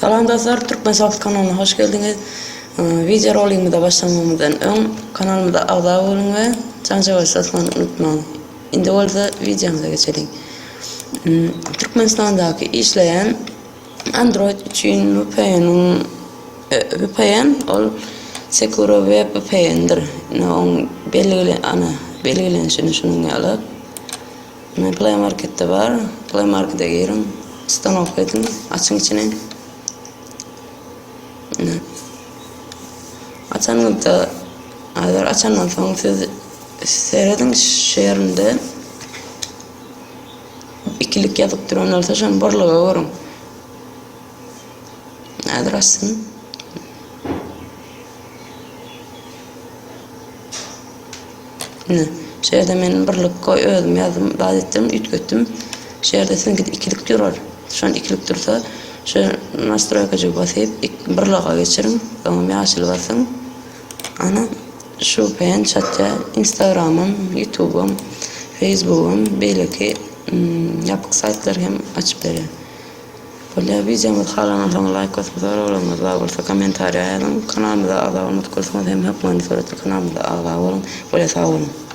Salam dostlar, Türkmen Soft kanalyna hoş geldiňiz. Wideo roligimize başlamamyzdan öň kanalymyza agza boluň we jaňjagaz basmany unutmaň. Indi bolsa wideomyza geçeliň. Türkmenistandaky işleýän Android üçin VPN-iň VPN ol Secure Web VPN-dir. Ine oň belgili ana belgilenişini şunuň ýaly. Ine Play Marketde bar. Play Markete giriň. Ustanowka ediň. Açyň içini. Ine. Açanyňyzda häzir açandan soň siz serediň şu ýerinde ikilik ýazyp duran bolsa şony birlige görüň. Häzir açsyn. Ine, şu ýerde men birlik goý özüm ýazdym, zat etdim, üýtgetdim. Şu ýerde siziňkide ikilik durar. Şony ikilik dursa, şu nastroýkajygy basyp, birlige geçiriň, soňam ýaşyly basyň. Ana, şu pen çatýa Instagramym, Ýutubym, Feýsbugym, beýleki ýapyk saýtlary hem açyp berýär. Bolýa wideomyzy halansoň laýk basyp soraglaryňyz bar bolsa kommentariýa ýazyň kanalymyza agza bolmadyk bolsaňyz hem hökmany suratda kanalymyza agza boluň bolýa sag boluň.